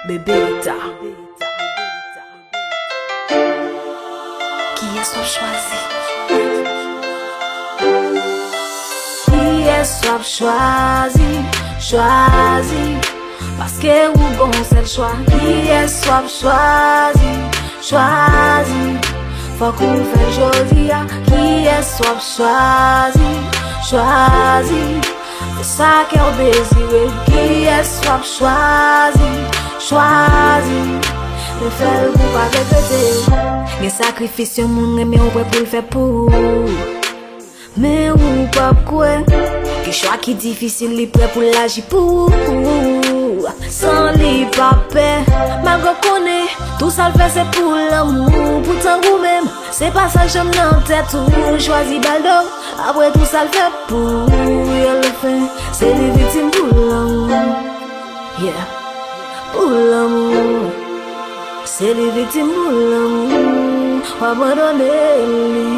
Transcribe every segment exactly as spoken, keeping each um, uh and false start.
Bebeta. Kiyès w ap chwazi? Kiyès w ap chwazi? Chwazi. Paske ou gon sèl chwa. Kiyès w ap chwazi? Chwazi. Fòk ou fè l jodi a. Kiyès w ap chwazi? Chwazi. Fè sa kè w dezire. Kiyès w ap chwazi? Chwazi. Men fè l pou w pa regrete. Gen sakrifis yon moun renmen w prè pou l fè pou ou. Men ou p ap kwè ke chwa ki difisil li prè pou l aji pou ou. San li pa pè, malgre w konnen tou sa l fè se pou lanmou. Poutan ou menm, se pa sa k janm nan tèt ou. Chwazi ba l do, apre tou sa l fè pou ou. Yo le fen, se li viktim pou lanmou. Yeah. Pou lanmou. Se li viktim pou lanmou. W abandone li.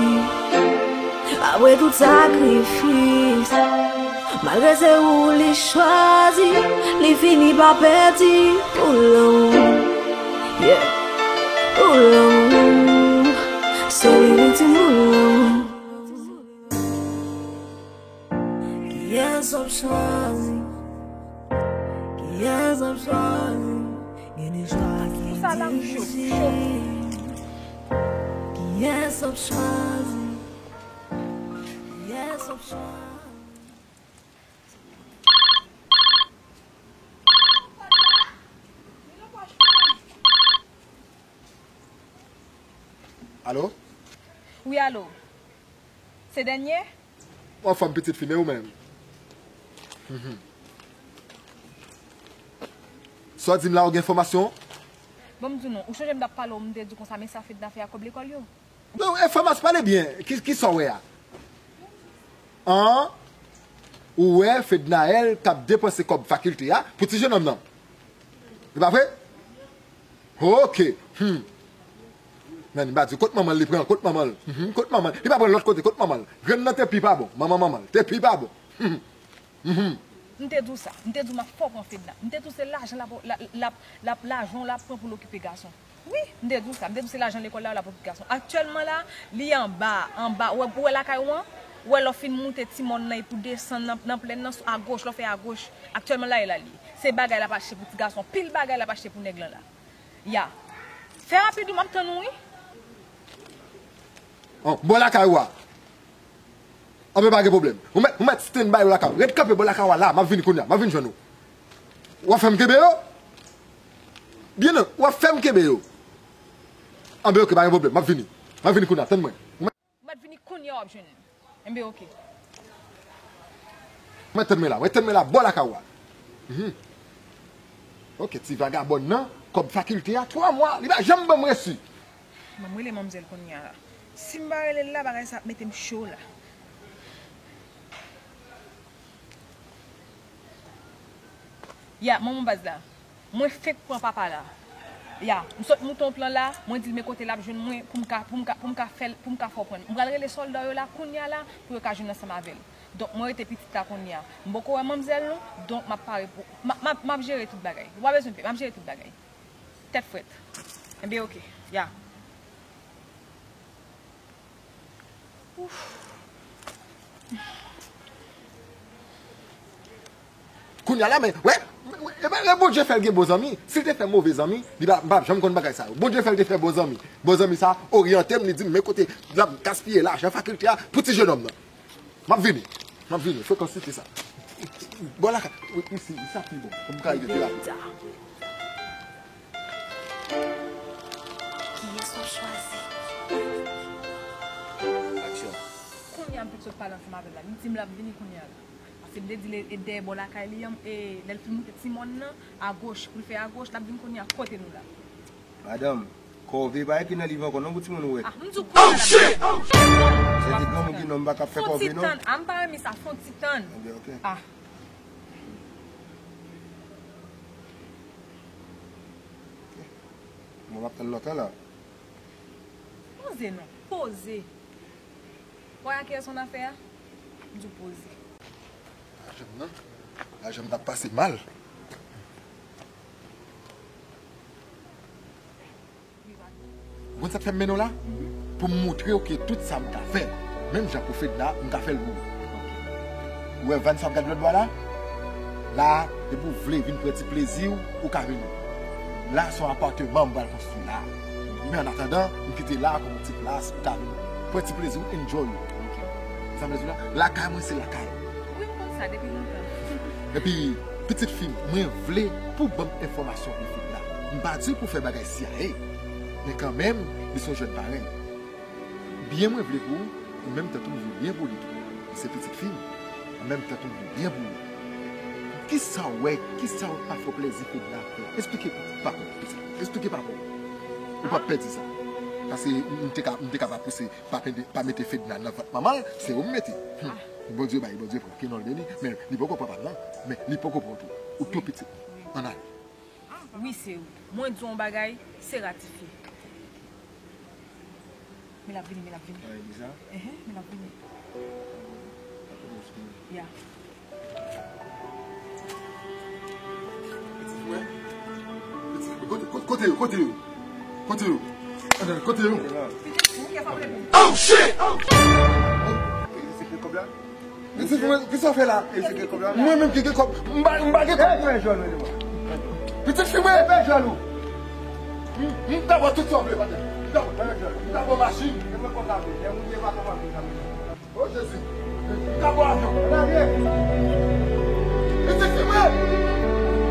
Apre tout sakrifis. Malgre se ou li chwazi. Li fini pa pèdi. Pou lanmou. Yeah. Pou lanmou. Se li viktim pou lanmou. Kiyès w ap chwazi? Kiyès w ap chwazi? Gen de chwa ki difisil. Kiyès w ap chwazi? Kiyès w ap chwazi? Alo? Wi, alo. Se Dènye? Ou anfòm pitit fi, men ou menm? Mhm. Sa w di m la, ou gen enfòmasyon? Bon, m di w non, ou chonje m t ap pale w, m te di w konsa, men sa Fedna fè a kòb lekòl yo. Non, enfòmasyon, pale byen. Ki, ki sa w wè a? An? Ou wè Fednaelle t ap depanse kòb fakilte a pou ti jenòm nan. E pa vre? Oke. Hmm. Men, m pa di, kot manman l li pran, kot manman l? Mhm, kot manman l? Li pa pran lòt kote, kot manman l? Grenn nan te pi pa bon, manman manman l, te pi pa bon. Mhm. Mhm. M te di w sa, m te di w m ap fè w pran Fedna. M te di w se lajan l ap, l ap, l ap, l ap, lajan w l ap pran pou l okipe gason. Wi, m te di w sa, m te di w se lajan lekòl la l ap okipe gason. Aktyèlman la, li anba, anba, ou wè, ou wè lakay ou an? Ou wè lè w fin moute ti mòn nan epi w desann nan, nan plèn nan, agoch, lè w fè agoch, aktyèlman la e la li ye. Se bagay l ap achte pou ti gason, anpil bagay l ap achte pou nèg lan la. Ya. Fè rapid wi, m ap tann ou wi. An, bò lakay ou a. Anben pa gen pwoblèm. Ou mèt, ou mèt stand by bò lakay ou. Ret kanpe bò lakay ou a la, m ap vini kounye a, m ap vin jwenn ou. W ap fè m kenbe yo? Byen non, w ap fè m kenbe yo. Anben oke, pa gen pwoblèm, m ap vini. M ap vini kounye a, tann mwen. Ou mèt vini kounye a w ap jwenn li. Enben, oke. Mwen tann mwen la, mwen tann mwen la, bò lakay ou a. Mhm. Oke, ti vagabòn nan, kòb fakilte a, twa mwa, li pa janm ban m resi. Ban m rele manmzèl kounye a la. Si m pa rele l la, bagay sa ap mete m cho la. Ya, manman baz la. Mwen fenk pran papa la. Ya, m sot moute yon plan la, mwen di l men kote l ap jwenn mwen pou m ka, pou m ka, pou m ka fè l, pou m ka fè w pran l. M pral rele sòlda yo la kounye a la pou yo ka jwenn ansanm avè l. Donk, mwen rete pitit la kounye a. M poko wè manmzèl non, donk m ap pare pou, m ap, m ap, m ap jere tout bagay. Ou pa bezwen pè, m ap jere tout bagay. Tèt frèt. Enben, oke. Ya. Kounye a la, men, wè, wè, wè, e pa lè Bondye fè l gen bon zanmi. Si l te fè move zanmi, li pa, m pa janm konn bagay sa yo. Bondye fè l te fè bon zanmi. Bon zanmi sa a oryante m, li di m, men kote l ap gaspiye lajan fakilte a pou ti jenòm nan. M ap vini. M ap vini. Frekans site sa. Bò lakay. Wi, isi, sa pi bon. Pou m ka rive pi rapid. Kiyès w ap chwazi? Aksyon. Kounye a m fin sot pale ansanm avè l la. Li di m l ap vini kounye a la. Paske m te di l e dèyè bò lakay li an, e lè l fin moute ti mòn nan, agoch, pou l fè agoch, l ap vin kounye a kote nou la. Madanm, kòve pa ekri nan liv ankò non pou timoun ou wè. Ah, m di w kounye a la. Se di granmoun ki non m pa ka fè kòve non. Fon ti tann. Ah, m pa renmen sa, fon ti tann. Ebyen, oke. Ah. Mwen m ap tann lontan la. Poze non, poze. Wè a kiyès on afè a? M di w poze. Lajan m nan, lajan m t ap pase mal. Ou konn sa k fè m mennen w la? Pou m montre w ke tout sa m ka fè, menm jan pou Fedna, m ka fè l pou ou. Ou wè van sa w ap gade lòt bò a la? La, depi w vle vin pran ti plezi w, ou ka vini. La, se yon apatman m pral konstwi la. Men an atandan, m kite la kòm yon ti plas, ou ka vin pran ti plezi w, enjoy ou. Ok. Sa m vle di w la? Lakay mwen, se lakay. Wi, m konn sa depi lontan. Epi, pitit fi m, mwen vle pou w ban m enfòmasyon pou Fedna. M pa di w pou w fè bagay C I A, men kanmenm, li se yon jèn parèy. Byen mwen vle pou ou, an menm tan tou m vle byen pou li tou. Li se pitit fi m, an menm tan tou m vle byen pou ou. Kisa w wè, kisa w pa fè w plezi Fedna fè? Esplike papa w, pitit. Esplike papa w. Ou p ap pèdi sa. Paske m te ka, m te ka pa pouse, pa pende, pa mete Fedna nan vant manman l, se ou m mete. Hmm. Bondye bay, Bondye pran, ke non l beni, men li poko pran pa m nan, men li poko pran w tou. Ou tou pitit. Ann ale. Wi, se ou. Mwen di w yon bagay, se ratifye. Men l ap vini, men l ap vini. Ah, e deja? Ehe, men l ap vini. Ya. Pitit mwen. Pitit mwen. Kote, kote, kote yo, kote yo? Kote yo? Kote yo? Pitit, ou gen pwoblèm. Oh, shit! Oh! E se ki kòb la? Pitit mwen, kisa w fè la? Mwen menm ki gen kòb, m pa, m pa gen kòb. Pitit fi mwen. M, m ta ba w tout sa w vle, patnè. M ta ba w, m ta ba w machin. O Jezi, m ta ba w avyon. Pitit fi mwen.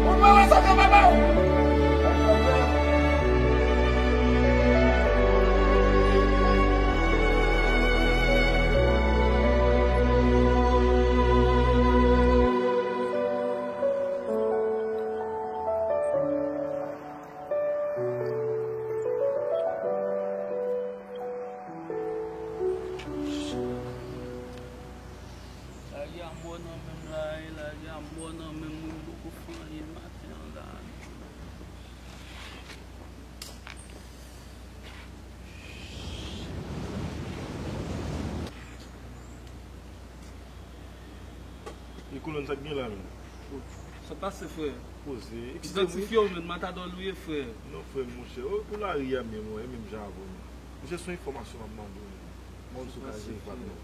Ou pa wè sa fè papa w. Lage a mò nan men m la, e lage a mò nan men m, mwen poko fè anyen maten an la. E kolonn sa k gen la menm? Sa pase, frè? Poze. Idantifye w, menn, Matadòl ou ye, frè. Non, frè m, monchè. Ou, ou lari a menm, ou, e menm jan avè w, menn. Monchè, se yon enfòmasyon m ap mande w, menn. M pa konn si w ka jere pa m, non.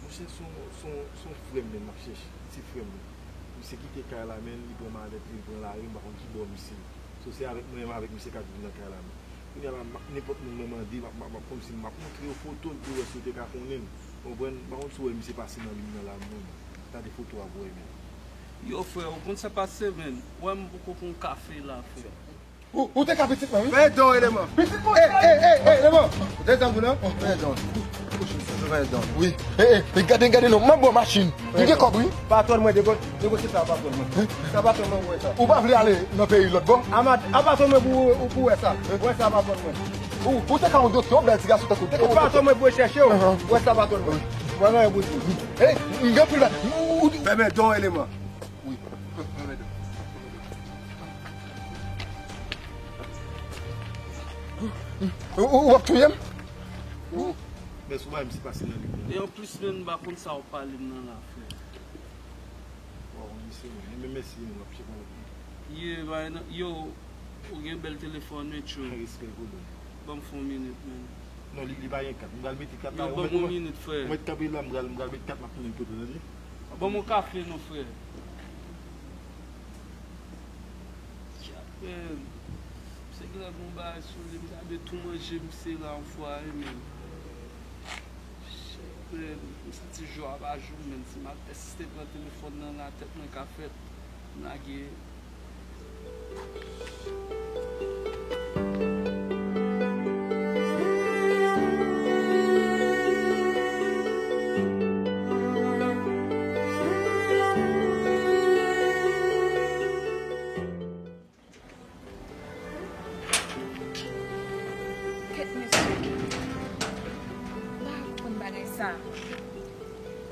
Monchè, se yon, se yon, se yon frè m, menn, m ap chèche. Ti frè m, menn. Misye kite kay la, menn, li pran malèt li, li pran lari, m pa konn ki bò misye ye. So, se avèk mwen menm avèk misye k ap viv nan kay la menm. Kounye a la, m ap, nenpòt moun mwen mande, m ap, m ap, m ap kòmsi m ap montre yo foto l pou yo wè si yo te ka konnen l. Konprann? M pa konn si w wè misye pase nan liy nan la menm. Gade foto a pou w wè menm. Yo, frè, ou konn sa pase, menn. Ou wè m poko pran kafe la, frè. Ou, ou te ka pitit mwen, wi. Fè don, eleman. Pitit mwen. Ey, ey, ey, ey, eleman. Ou te tann pou non? Fè don. Fè don. Wi. Ey, ey, ey, gade, gade non. M ap ba w machin. M gen kòb, wi. Patwòn mwen, nego-, negosye sa, patwòn mwen. Sa, patwòn mwen, ou wè sa. Ou pa vle ale nan peyi lòt bò? A mat-, a patwòn mwen pou, pou wè sa. Ou wè sa, patwòn mwen. Ou, ou te ka yon doktè, yon bèl ti gason tankou w, te ka yon doktè. E patwòn mwen pou chèche w. Ou wè sa, patwòn mwen. Mwen gen yon bouti. Ey, m gen pil ba-, ou, ou, ou. Fèmen don eleman. Wi. Fèmen don. Ou, ou, ou ap touye m? Men sou bagay misye pase nan liy nan. E anplis, menn, m pa konn sa w pale m nan la, frè. Waw, misye, men, men mèsi, men, m ap tcheke avèk li. Ye, bay nan, yo, ou gen bèl telefòn, wi, tchou. Respè, kolonn. Ban m fè yon minit, menn. Non, li, li pa gen kat. M pral mete kat la. Yo, ban m yon minit, frè. Ou mèt kanpe la, m pral, m pral mete kat, m ap tounen kote w, tande? Ban m yon kafe, non, frè. Tchapèl. Misye genlè gen yon bagay sou li, m ta dwe tou manje misye la yon fwa, wi, menn. Shit, menn, m santi jou a pa jou m, menn. Si m al pèsiste pran telefòn nan la, tèt mwen ka fèt. M lage. Kèt mesye. M pa konprann bagay sa.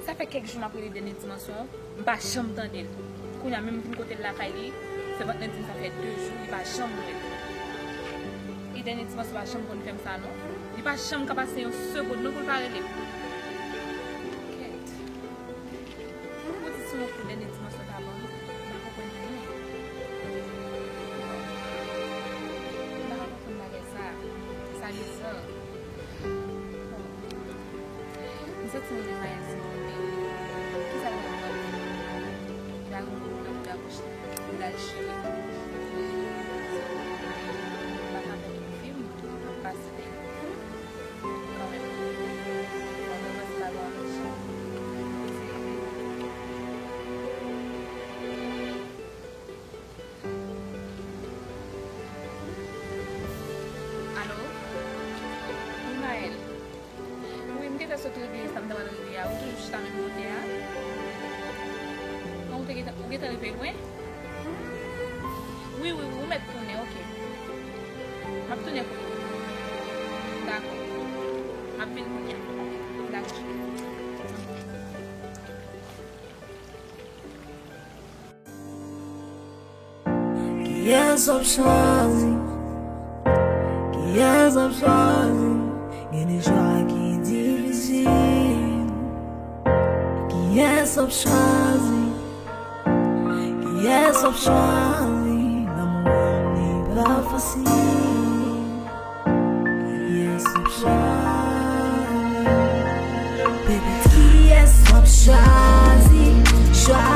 Sa fè kèk jou m ap rele Dènye Dimansyon, m pa janm tande l. Kounye a menm m vin kote l lakay li, sèvant lan di m sa fè de jou, li pa janm wè l. E Dènye Dimansyon pa janm konn fè m sa non. Li pa janm ka pase yon segonn non pou l pa rele m. Kèt. Ou di se yon kou Dènye Dimansyon ta ban m, m pa konprann anyen. M pa ka konprann bagay sa. Sa bizar. Sa mwen, Maël, se mwen menm. Kisa l wè m wè? Li pa gen yon pwoblèm pou dabouch li. Li al chire. Li pa ka fè tout fim, tout moun ap pase. Kanmenm. Fò nou pase pa lwa mechan. Alo? Wi, Maël. Wi, m gentan sot rive sa m te pral rive a. Ou toujou chita menm kote a? Non, ou te gentan, ou gentan rive lwen? Wi, wi, wi, ou mèt tounen, oke. M ap tounen kounye a. Dakò. M ap vin kounye a. Dakò. Kiyès w ap chwazi? Kiyès w ap chwazi? Gen de chwa ki difisil. Kiyès w ap chwazi? Kiyès w ap chwazi? Lanmou an li pa fasil. Kiyès w ap chwazi? Baby, kiyès w ap chwazi? Chwazi.